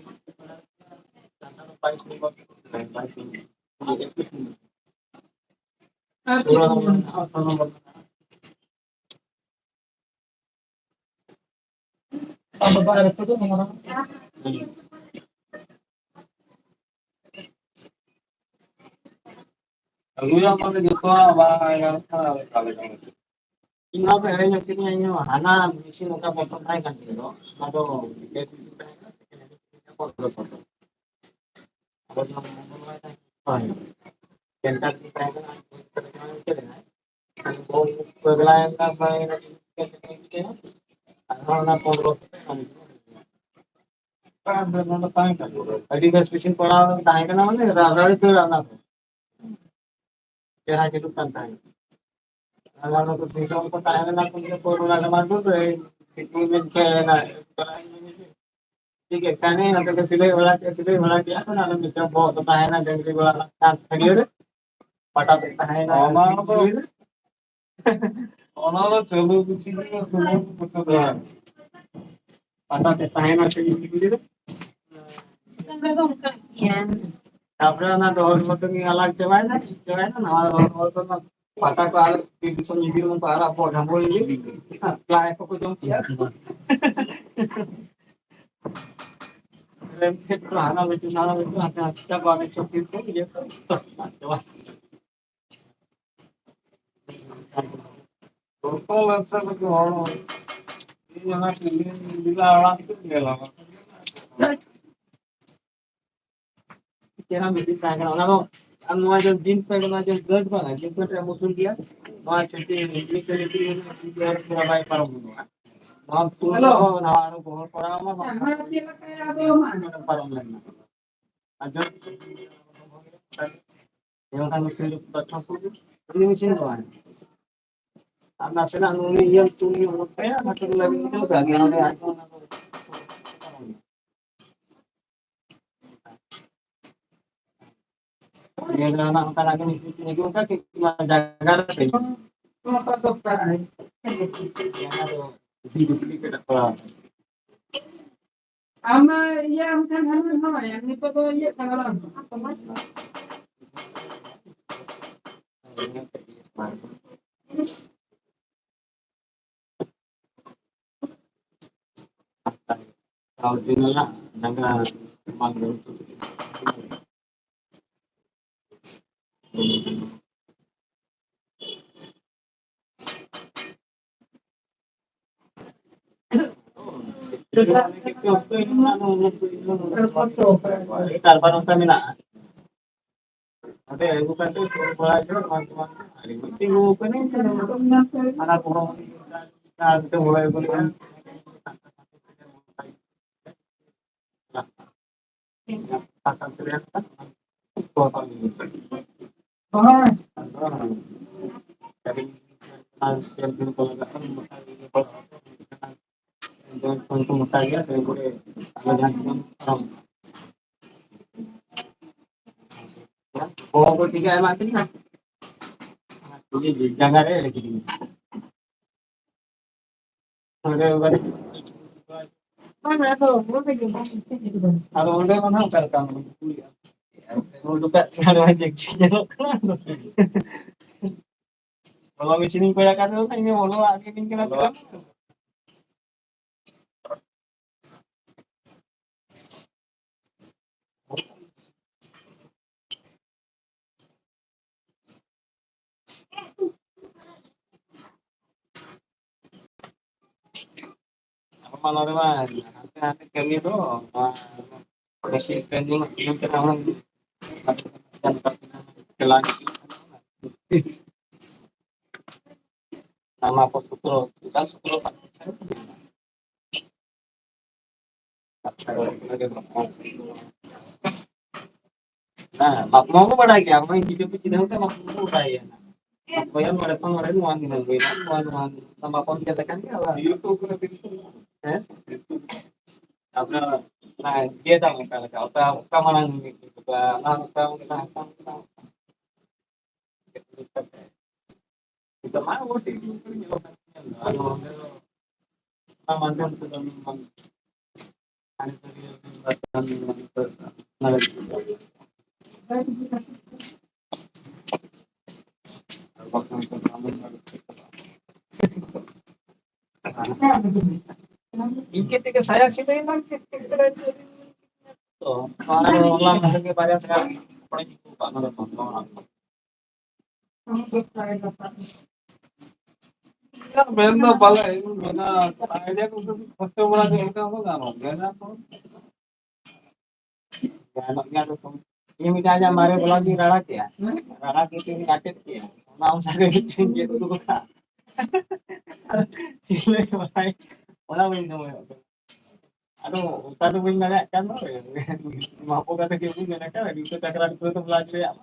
ᱠᱟᱱᱴᱟ ᱫᱚ ᱵᱟᱭᱤᱥ ᱱᱚᱢᱵᱚᱨ ᱛᱮᱠᱚ ᱥᱤᱞᱟᱹᱭᱟ, ᱵᱟᱭᱤᱥ ᱱᱚᱢᱵᱚᱨ᱾ ᱟᱨ ᱯᱩᱨᱟᱹ ᱱᱚᱣᱟ ᱟᱴᱷᱨᱚ ᱱᱚᱢᱵᱚᱨ᱾ ᱟᱫᱚ ᱵᱟᱭ ᱨᱟᱹᱯᱩᱫᱚᱜ ᱠᱟᱱᱟ᱾ ᱟᱹᱜᱩᱭᱟᱢ ᱢᱟᱱᱮ ᱡᱚᱛᱚᱣᱟᱜ ᱵᱟᱝ ᱜᱟᱱᱚᱜ ᱠᱟᱱᱟ, ᱟᱫᱚ ᱚᱠᱟ ᱞᱮᱠᱟ? ᱤᱧ ᱱᱚᱣᱟ ᱠᱚ ᱮᱲᱮᱧ ᱟᱹᱠᱷᱨᱤᱧᱟ, ᱤᱧ ᱦᱚᱸ ᱦᱟᱱᱟ ᱢᱮᱥᱤᱱ ᱚᱠᱟ ᱵᱚᱛᱚᱨ ᱛᱟᱦᱮᱸ ᱠᱟᱱ ᱛᱤᱧᱟᱹ, ᱚᱱᱟ ᱫᱚ ᱜᱮᱥ ᱢᱮᱥᱤᱱ ᱛᱟᱦᱮᱸ ᱠᱟᱱᱟ, second hand ᱢᱮᱥᱤᱱ ᱛᱟᱦᱮᱸ ᱠᱟᱱᱟ, ᱵᱚᱛᱚᱨ ᱵᱚᱛᱚᱨ᱾ ᱟᱫᱚ ᱡᱚᱠᱷᱚᱱ ᱢᱚᱝᱜᱚᱞ ᱵᱟᱨ ᱛᱟᱦᱮᱸ ᱠᱟᱱᱟ, ᱦᱳᱭ, ᱥᱮᱱᱴᱟᱨ ᱨᱮ ᱛᱟᱦᱮᱸ ᱠᱟᱱᱟ, ᱯᱟᱜᱽᱞᱟ ᱮᱱ ᱠᱷᱟᱱ ᱵᱟᱭ ᱟᱨᱦᱚᱸ ᱚᱱᱟ ᱯᱚᱱᱨᱚ ᱟᱹᱰᱤ ᱵᱮᱥ ᱢᱮᱥᱤᱱ ᱯᱟᱲᱟᱣ ᱛᱟᱦᱮᱸ ᱠᱟᱱᱟ, ᱢᱟᱱᱮ ᱨᱟᱲᱟᱲᱤ ᱛᱮ ᱨᱟᱲᱟ ᱠᱚ᱾ ᱪᱮᱦᱨᱟ ᱪᱟᱹᱞᱩᱜ ᱠᱟᱱ ᱛᱟᱦᱮᱸᱫ᱾ ᱟᱨ ᱚᱱᱟ ᱠᱚ ᱫᱤᱥᱚᱢ ᱠᱚ ᱛᱟᱦᱮᱸ ᱞᱮᱱᱟ, ᱩᱱ ᱡᱚᱠᱷᱚᱱ ᱠᱳᱨᱳᱱᱟ ᱡᱟᱢᱟᱱᱟ ᱨᱮ ᱴᱷᱤᱠ ᱜᱮ ᱠᱟᱹᱢᱤ, ᱱᱚᱛᱮ ᱠᱚ ᱥᱤᱞᱟᱹᱭ ᱵᱟᱲᱟ ᱠᱮᱫ, ᱥᱤᱞᱟᱹᱭ ᱵᱟᱲᱟ ᱠᱮᱫ, ᱟᱫᱚ ᱚᱱᱟ ᱢᱤᱫᱴᱟᱝ ᱵᱚᱦᱚᱜ ᱫᱚ ᱛᱟᱦᱮᱸᱱᱟ ᱰᱟᱹᱝᱨᱤ ᱜᱚᱲᱟ ᱨᱮᱱᱟᱜ ᱠᱷᱟᱱ ᱠᱷᱟᱹᱰᱭᱟᱹ ᱨᱮ, ᱯᱟᱴᱟ ᱛᱮ ᱛᱟᱦᱮᱸᱱᱟ᱾ ᱚᱱᱟ ᱫᱚ, ᱚᱱᱟ ᱫᱚ ᱪᱟᱹᱞᱩ ᱠᱩᱪᱤ ᱜᱮ ᱪᱟᱹᱞᱩ ᱠᱩᱪᱤ ᱫᱚ᱾ ᱯᱟᱴᱟ ᱛᱮ ᱛᱟᱦᱮᱸᱱᱟ ᱥᱮ ᱤᱧ ᱜᱤᱫᱽᱨᱟᱹ? ᱛᱟᱯᱚᱨᱮ ᱚᱱᱟ ᱫᱚ ᱦᱚᱲ ᱢᱚᱛᱚ ᱜᱮ ᱟᱞᱟᱜ ᱪᱟᱵᱟᱭᱮᱱᱟ, ᱪᱟᱵᱟᱭᱮᱱᱟ, ᱱᱟᱣᱟ ᱦᱚᱲ ᱢᱚᱛᱚ ᱯᱟᱴᱟ ᱠᱚ ᱟᱨ ᱵᱤᱨ ᱫᱤᱥᱚᱢ ᱤᱫᱤ ᱢᱚᱛᱚ ᱟᱨ ᱟᱵᱚ ᱡᱟᱢᱵᱚᱲ ᱤᱫᱤ, ᱯᱞᱟᱭ ᱠᱚᱠᱚ ᱡᱚᱢ ᱠᱮᱜᱼᱟ᱾ ᱞᱮᱱᱠᱷᱮᱫ ᱠᱚ ᱦᱟᱱᱟ ᱵᱟᱹᱪᱩᱜ, ᱱᱟᱣᱟ ᱵᱟᱹᱪᱩᱜ, ᱦᱟᱱᱛᱮ ᱦᱟᱱᱛᱮ ᱪᱟᱵᱟ, ᱢᱤᱫ ᱥᱚ ᱯᱷᱤᱴ ᱠᱚ ᱤᱭᱟᱹ ᱠᱚ ᱪᱟᱵᱟ᱾ ᱡᱚᱛᱚ ᱵᱮᱵᱽᱥᱟ ᱠᱚ ᱦᱚᱲ, ᱤᱧ ᱚᱱᱟ ᱠᱚ ᱤᱧ ᱵᱤᱞᱟ ᱟᱲᱟᱜ ᱠᱚ ᱧᱮᱞᱟ᱾ ᱪᱮᱦᱨᱟ ᱢᱤᱫᱴᱤᱡ ᱛᱟᱦᱮᱸ ᱠᱟᱱᱟ, ᱚᱱᱟ ᱫᱚ ᱟᱨ ᱱᱚᱣᱟ ᱡᱮ ᱡᱤᱱᱥ ᱯᱮᱱᱴ, ᱱᱚᱣᱟ ᱡᱮ ᱥᱟᱨᱴ ᱵᱟᱝ, ᱡᱤᱱᱥ ᱯᱮᱱᱴ ᱨᱮ ᱩᱥᱩᱞ ᱜᱮᱭᱟ, ᱱᱚᱣᱟ ᱪᱷᱩᱴᱤ ᱢᱤᱫ ᱛᱟᱹᱨᱤᱠᱷ ᱨᱮ ᱯᱩᱨᱟᱹ ᱵᱟᱭ ᱯᱟᱨᱚᱢ ᱜᱚᱫᱚᱜᱼᱟ᱾ ᱱᱚᱣᱟ ᱯᱩᱨᱟᱹ ᱫᱚ ᱱᱚᱣᱟ ᱟᱨᱚ ᱜᱚᱦᱚᱲ ᱠᱚᱨᱟᱣ ᱢᱟ, ᱵᱟᱝᱠᱷᱟᱱ ᱯᱟᱨᱚᱢ ᱞᱮᱱᱟ᱾ ᱟᱨ ᱡᱚᱛᱚ ᱡᱮᱢᱚᱱ ᱢᱮᱥᱤᱱ ᱫᱚ ᱵᱟᱝ᱾ ᱟᱨ ᱱᱟᱥᱮᱱᱟᱜ ᱱᱩᱭ ᱤᱭᱟᱹ ᱛᱩᱞ ᱧᱚᱜ ᱠᱟᱭᱟ, ᱚᱱᱟ ᱛᱮᱜᱮ ᱞᱮ ᱵᱩᱡᱷᱟᱹᱣ ᱠᱟᱜ ᱜᱮᱭᱟ, ᱚᱸᱰᱮ ᱟᱡ ᱦᱚᱸ ᱚᱱᱟ ᱠᱚ ᱤᱭᱟᱹ ᱨᱮᱱᱟᱜ ᱚᱱᱠᱟᱱᱟᱜ ᱜᱮ ᱢᱤᱥᱛᱨᱤ ᱠᱤᱱ ᱟᱹᱜᱩ ᱟᱠᱟᱫ ᱠᱤᱱ, ᱚᱱᱟ ᱡᱟᱭᱜᱟ ᱨᱮ ᱚᱱᱟ ᱫᱚ ᱵᱤᱡᱽᱞᱤ ᱠᱟᱴᱟᱜ ᱠᱚᱲᱟ᱾ ᱟᱢ ᱢᱟ ᱤᱭᱟᱹ ᱟᱢ ᱴᱷᱮᱱ ᱦᱟᱱᱟ ᱱᱟᱣᱟᱭᱟ, ᱱᱤᱛᱚᱜ ᱫᱚ ᱤᱭᱟᱹᱜ ᱠᱟᱱᱟ ᱵᱟᱝ? ᱟᱨ ᱫᱤᱱ ᱨᱮᱱᱟᱜ ᱡᱟᱸᱜᱟ ᱵᱟᱝ ᱜᱟᱱᱚᱜ ᱛᱟᱵᱚᱱᱟ᱾ ᱠᱟᱨᱵᱟᱨ ᱚᱱᱠᱟ ᱢᱮᱱᱟᱜᱼᱟ᱾ ᱚᱸᱰᱮ ᱟᱹᱜᱩ ᱠᱟᱛᱮ ᱥᱩᱨ ᱵᱟᱲᱟ ᱦᱚᱪᱚ ᱮᱢᱟᱱ ᱛᱮᱢᱟᱱ ᱟᱹᱰᱤ ᱢᱚᱡᱽ ᱛᱤᱸᱜᱩ ᱠᱟᱱᱟ᱾ ᱦᱟᱱᱟ ᱠᱚᱦᱚᱸ ᱟᱨ ᱢᱤᱫᱴᱮᱱ ᱦᱚᱲᱮ ᱟᱹᱜᱩ ᱞᱮᱫᱟ᱾ ᱢᱚᱴᱟ ᱜᱮᱭᱟ, ᱛᱟᱨᱯᱚᱨᱮ ᱵᱚᱦᱚᱜ ᱠᱚ ᱴᱷᱤᱠ ᱜᱮᱭᱟ, ᱮᱢᱟᱜ ᱛᱤᱧᱟ᱾ ᱡᱟᱸᱜᱟ ᱨᱮ ᱟᱫᱚ ᱚᱸᱰᱮ ᱢᱟ ᱱᱟᱦᱟᱜ ᱚᱠᱟ ᱞᱮᱠᱟ ᱠᱩᱞᱤᱭᱟ? ᱩᱰᱩᱠᱟᱜ ᱠᱟᱱᱟ, ᱱᱚᱣᱟ ᱡᱮ ᱧᱮᱞᱚᱜ ᱠᱟᱱᱟ᱾ ᱵᱚᱞᱚ ᱢᱮᱥᱤᱱᱤᱧ ᱠᱚᱭ ᱟᱠᱟᱫ ᱫᱚ, ᱤᱧ ᱵᱚᱞᱚ ᱟᱜ ᱜᱤᱧ ᱠᱟᱱᱟ᱾ ᱟᱵᱚ ᱢᱟ ᱱᱚᱰᱮ ᱢᱟ ᱦᱟᱱᱛᱮ ᱱᱟᱛᱮ ᱠᱟᱹᱢᱤ ᱫᱚ, ᱱᱚᱣᱟ ᱢᱮᱥᱤᱱ ᱴᱨᱮᱱᱤᱝ ᱦᱩᱭᱩᱜ ᱠᱟᱱᱟ, ᱦᱩᱱᱟᱹᱝ ᱪᱟᱞᱟᱣ ᱚᱱᱟ ᱠᱚ ᱥᱩᱛᱨᱚ, ᱮᱴᱟᱜ ᱥᱩᱛᱨᱚ᱾ ᱦᱮᱸ, ᱵᱟᱯᱞᱟ ᱠᱚ ᱵᱟᱲᱟᱭ ᱜᱮᱭᱟ, ᱚᱱᱟ ᱪᱤᱠᱟᱹ ᱯᱮ ᱪᱤᱱᱦᱟᱹᱣ ᱠᱚᱣᱟ, ᱵᱟᱯᱞᱟ ᱠᱚ ᱵᱟᱲᱟᱭ ᱜᱮᱭᱟ᱾ ᱚᱠᱚᱭᱟᱜ ᱱᱚᱰᱮ ᱠᱷᱚᱱ ᱱᱚᱰᱮ ᱱᱚᱣᱟ ᱜᱮ ᱦᱩᱭᱱᱟ, ᱱᱚᱣᱟ, ᱱᱚᱣᱟ, ᱱᱚᱣᱟ ᱵᱟᱯᱞᱟ ᱪᱮᱫ ᱞᱮᱠᱟᱱ ᱜᱮᱭᱟ, ᱟᱵᱟᱨ, ᱦᱮᱸ? ᱟᱵᱟᱨ ᱚᱱᱟ ᱤᱭᱟᱹ ᱫᱟᱢ ᱚᱠᱟ ᱞᱮᱠᱟ, ᱚᱠᱟ, ᱚᱠᱟ ᱢᱟᱲᱟᱝ, ᱚᱱᱟ ᱚᱠᱟ, ᱚᱱᱟ ᱚᱠᱟ, ᱚᱱᱟ ᱚᱠᱟ᱾ ᱱᱤᱛᱚᱜ ᱢᱟ ᱟᱵᱚ ᱥᱤᱞᱤᱜᱩᱲᱤ ᱠᱚᱨᱮ ᱧᱮᱞᱚᱜ ᱠᱟᱱ ᱜᱮᱭᱟ᱾ ᱟᱫᱚ ᱚᱸᱰᱮ ᱫᱚ ᱚᱱᱟ ᱢᱟᱫᱽᱫᱷᱚᱢ ᱛᱮᱫᱚ ᱥᱟᱱᱤᱴᱟᱨᱤ ᱚᱱᱟ ᱞᱟᱹᱜᱤᱫ ᱛᱮ᱾ ᱤᱱᱠᱟᱹ ᱛᱮᱜᱮ ᱥᱟᱭᱟ ᱥᱤᱞᱟᱹᱭ ᱢᱟ ᱤᱱᱠᱟᱹ ᱛᱮᱜᱮ ᱛᱚ, ᱟᱨ ᱦᱚᱞᱟ ᱢᱟᱦᱫᱮᱨ ᱜᱮ ᱵᱟᱨᱭᱟ ᱥᱟᱭᱟ ᱠᱚᱲᱟᱧ ᱟᱹᱜᱩ ᱠᱟᱜ ᱱᱚᱰᱮ ᱠᱷᱚᱱ, ᱱᱚᱣᱟ ᱚᱲᱟᱜ ᱠᱷᱚᱱ᱾ ᱢᱮᱱ ᱫᱚ ᱵᱟᱞᱮ ᱢᱮᱱᱟ, ᱟᱭᱰᱤᱭᱟ ᱠᱚ ᱠᱷᱚᱨᱪᱟ ᱵᱟᱲᱟ ᱜᱮ ᱚᱱᱠᱟ ᱦᱚᱸ ᱜᱟᱱᱚᱜ ᱜᱮᱭᱟ ᱛᱚ᱾ ᱜᱟᱱᱚᱜ ᱜᱮᱭᱟ ᱛᱚ᱾ ᱤᱧ ᱢᱤᱫᱴᱟᱝ ᱟᱡᱟᱜ ᱢᱟᱨᱮ ᱵᱞᱚᱜ ᱤᱧ ᱨᱟᱲᱟ ᱠᱮᱜᱼᱟ᱾ ᱨᱟᱲᱟ ᱠᱮᱫ ᱛᱮᱧ ᱟᱴᱮᱫ ᱠᱮᱜᱼᱟ᱾ ᱚᱱᱟ ᱚᱱᱠᱟ ᱜᱮ ᱢᱤᱫᱴᱮᱱ ᱜᱮᱫ ᱩᱰᱩᱠ ᱟᱠᱟᱫ᱾ ᱥᱤᱞᱟᱹᱭ ᱵᱟᱲᱟᱭ, ᱚᱱᱟ ᱵᱟᱹᱧ ᱥᱚᱢᱚᱭᱚᱜ ᱠᱟᱱᱟ᱾ ᱟᱫᱚ ᱚᱱᱠᱟ ᱫᱚ ᱵᱟᱹᱧ ᱫᱟᱲᱮᱭᱟᱜ ᱠᱟᱱ ᱫᱚ᱾ ᱢᱟᱯᱚ ᱠᱟᱛᱮ ᱪᱮᱫ ᱵᱟᱹᱧ ᱢᱮᱱ ᱟᱠᱟᱫ, ᱡᱩᱛᱟᱹ ᱴᱟᱠᱨᱟ ᱡᱩᱛᱟᱹ ᱫᱚ ᱵᱞᱟᱡᱽ ᱨᱮᱭᱟᱜ᱾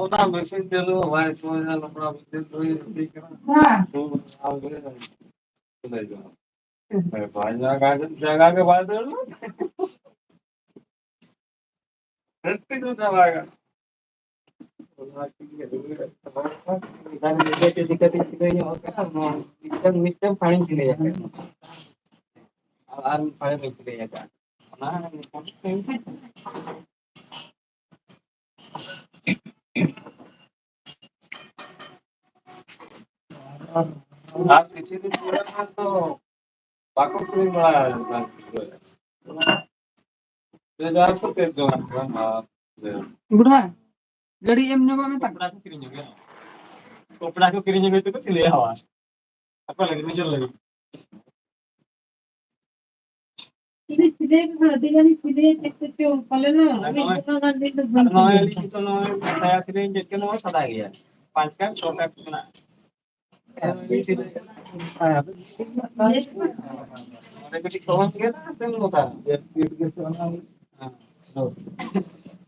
ᱚᱱᱟ ᱢᱮᱥᱤᱱ ᱪᱟᱹᱞᱩ ᱵᱟᱭ ᱥᱚᱢᱚᱭ ᱞᱚᱠᱲᱟ ᱵᱩᱫᱽᱫᱷᱤ ᱫᱚ ᱦᱩᱭ ᱠᱟᱱᱟ᱾ ᱦᱮᱸ᱾ ᱵᱟᱭ ᱡᱟᱭᱜᱟ ᱜᱮ, ᱡᱟᱭᱜᱟ ᱜᱮ ᱵᱟᱭ ᱫᱟᱹᱲ᱾ ᱢᱤᱫᱴᱟᱝ, ᱢᱤᱫᱴᱟᱝ ᱯᱷᱟᱲᱤᱧ ᱥᱤᱞᱟᱹᱭ ᱟᱠᱟᱫ᱾ ᱟᱨ ᱢᱤᱫ ᱯᱷᱟᱲᱤ ᱵᱟᱹᱧ ᱥᱤᱞᱟᱹᱭ ᱟᱠᱟᱫ᱾ ᱚᱱᱟ ᱟᱨ ᱠᱤᱪᱷᱩ ᱫᱤᱱ ᱯᱚᱨᱮ ᱠᱷᱟᱱ ᱫᱚ ᱵᱟᱠᱚ ᱠᱤᱨᱤᱧ ᱵᱟᱲᱟ ᱟᱠᱟᱫᱟ᱾ ᱯᱮ ᱦᱟᱡᱟᱨ ᱠᱚ ᱯᱮ ᱡᱚᱱᱟ ᱠᱚ ᱮᱢᱟ᱾ ᱵᱩᱰᱷᱟ, ᱜᱟᱹᱰᱤ ᱮᱢ ᱧᱚᱜᱚᱜ ᱢᱮ ᱛᱟᱠᱚ᱾ ᱠᱚᱯᱲᱟ ᱠᱚ ᱠᱤᱨᱤᱧ ᱟᱹᱜᱩᱭᱟ᱾ ᱠᱚᱯᱲᱟ ᱠᱚ ᱠᱤᱨᱤᱧ ᱟᱹᱜᱩᱭ ᱛᱮᱠᱚ ᱥᱤᱞᱟᱹᱭᱟ ᱦᱟᱣᱟ᱾ ᱟᱠᱚ ᱞᱟᱹᱜᱤᱫ, ᱱᱤᱡᱮᱨ ᱞᱟᱹᱜᱤᱫ᱾ ᱤᱧ ᱥᱤᱞᱟᱹᱭ ᱠᱚᱫᱚ ᱟᱹᱰᱤ ᱜᱟᱱᱤᱧ ᱥᱤᱞᱟᱹᱭᱟ, ᱪᱮᱫ ᱠᱚᱪᱚ ᱯᱟᱞᱮᱱ ᱟᱨ ᱢᱤᱫ ᱱᱚᱜᱼᱚᱭ, ᱵᱚᱸᱜᱟ ᱜᱟᱱ ᱫᱤᱱ ᱫᱚ ᱟᱨ ᱵᱟᱹᱧ ᱱᱚᱜᱼᱚᱭ ᱥᱤᱞᱟᱹᱭᱟ᱾ ᱱᱤᱛᱚᱜ ᱱᱚᱜᱼᱚᱭ ᱥᱟᱭᱟ ᱥᱤᱞᱟᱹᱭ ᱪᱮᱫ ᱠᱟᱱᱟ, ᱱᱚᱣᱟ ᱥᱟᱫᱟ ᱜᱮᱭᱟ᱾ ᱯᱟᱸᱪ ᱠᱟᱴ, ᱪᱷᱚ ᱠᱟᱴ ᱢᱮᱱᱟᱜᱼᱟ᱾ ᱚᱸᱰᱮ ᱠᱟᱹᱴᱤᱡ ᱠᱚᱢ ᱜᱮᱭᱟ, ᱥᱮᱢ ᱜᱚᱴᱟ᱾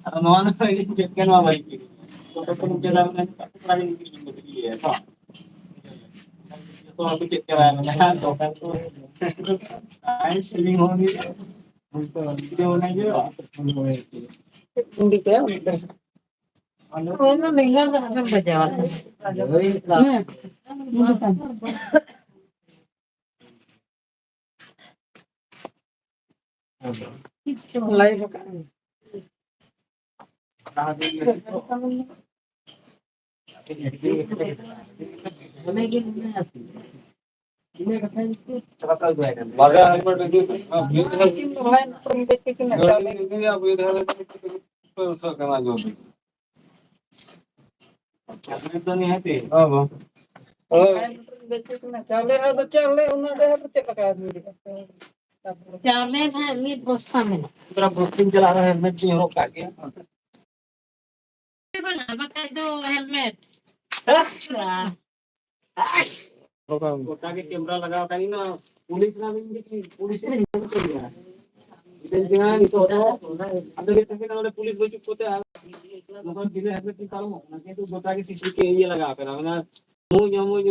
ᱟᱫᱚ ᱱᱚᱣᱟ ᱫᱚ ᱤᱧ ᱪᱮᱫ ᱜᱮ ᱱᱚᱣᱟ ᱵᱟᱹᱧ ᱠᱤᱨᱤᱧᱟ᱾ ᱡᱚᱛᱚ ᱠᱷᱚᱱ ᱩᱪᱟᱹᱲᱟ ᱢᱟᱱᱮ ᱠᱟᱹᱴᱤᱡ ᱯᱟᱨᱟ ᱜᱤᱧ ᱠᱤᱨᱤᱧ ᱠᱟᱛᱮ ᱤᱭᱟᱹᱭᱟ ᱛᱚ᱾ ᱡᱚᱛᱚ ᱦᱚᱲ ᱠᱚ ᱪᱮᱫ ᱪᱟᱵᱟᱭᱟ ᱢᱟᱱᱮ, ᱦᱮᱸ, ᱫᱚᱠᱟᱱ ᱠᱚ ᱟᱭ ᱥᱮᱨᱮᱧ ᱦᱚᱸ ᱦᱩᱭᱩᱜᱼᱟ᱾ ᱦᱳᱭ ᱛᱚ, ᱵᱷᱤᱰᱤᱭᱳ ᱵᱟᱱᱟᱭ ᱦᱩᱭᱩᱜᱼᱟ᱾ ᱪᱮᱫ ᱠᱚ ᱢᱮᱛᱟᱭᱟ ᱩᱱᱤ ᱫᱚ? ᱦᱳᱭ, ᱚᱱᱟ ᱵᱮᱸᱜᱟᱲ ᱫᱚ ᱟᱞᱚᱢ ᱵᱟᱡᱟᱣᱟ᱾ ᱦᱮᱸ᱾ ᱞᱟᱭᱤᱵᱷ ᱟᱠᱟᱫ᱾ ᱪᱟᱥ ᱨᱮ ᱫᱚ ᱱᱤᱦᱟᱹᱛᱤ᱾ ᱦᱳᱭ, ᱵᱟᱝ? ᱦᱳᱭ᱾ ᱪᱟᱣᱞᱮ ᱟᱫᱚ ᱪᱟᱣᱞᱮ ᱩᱱᱟᱹᱜ ᱰᱷᱮᱨ ᱫᱚ ᱪᱮᱫ ᱞᱮᱠᱟ ᱟᱹᱜᱩᱭᱮᱫᱟ? ᱪᱟᱣᱞᱮ ᱱᱟᱦᱟᱜ ᱢᱤᱫ ᱵᱚᱥᱛᱟ ᱢᱮᱱᱟᱜᱼᱟ᱾ ᱛᱷᱚᱲᱟ ᱵᱚᱥᱛᱤᱧ ᱪᱟᱞᱟᱜ ᱨᱮᱦᱚᱸ ᱦᱮᱞᱢᱮᱴ ᱫᱚᱧ ᱦᱚᱨᱚᱜ ᱠᱟᱜ ᱜᱮᱭᱟ᱾ ᱵᱟᱝᱟ, ᱵᱟᱠᱷᱟᱡ ᱫᱚ ᱦᱮᱞᱢᱮᱴ᱾ ᱜᱚᱴᱟ ᱜᱮ ᱠᱮᱢᱨᱟ ᱞᱟᱜᱟᱣ ᱟᱠᱟᱱ, ᱤᱧ ᱢᱟ ᱯᱩᱞᱤᱥ ᱨᱮᱱᱟᱜ ᱤᱧ ᱯᱩᱞᱤᱥ ᱨᱮᱱᱟᱜ ᱤᱧ ᱧᱮᱞ ᱠᱮᱫ ᱜᱮᱭᱟ᱾ ᱤᱧ ᱫᱚ ᱱᱤᱛᱚᱜ ᱫᱚ ᱟᱫᱚ ᱜᱮ ᱛᱟᱦᱮᱸ ᱠᱟᱱᱟ, ᱚᱸᱰᱮ ᱯᱩᱞᱤᱥ ᱵᱟᱹᱪᱩᱜ ᱠᱚᱛᱮ ᱟᱨ ᱱᱚᱝᱠᱟ ᱵᱤᱱᱟᱹ ᱦᱮᱞᱢᱮᱴ ᱛᱮ ᱯᱟᱨᱚᱢᱚᱜ ᱠᱟᱱᱟ, ᱠᱤᱱᱛᱩ ᱜᱚᱴᱟ ᱜᱮ ᱥᱤᱥᱤ ᱠᱮ ᱤᱭᱟᱹ ᱞᱟᱜᱟᱣ ᱟᱠᱟᱱᱟ, ᱚᱱᱟ ᱢᱩ ᱧᱟᱢᱚᱜ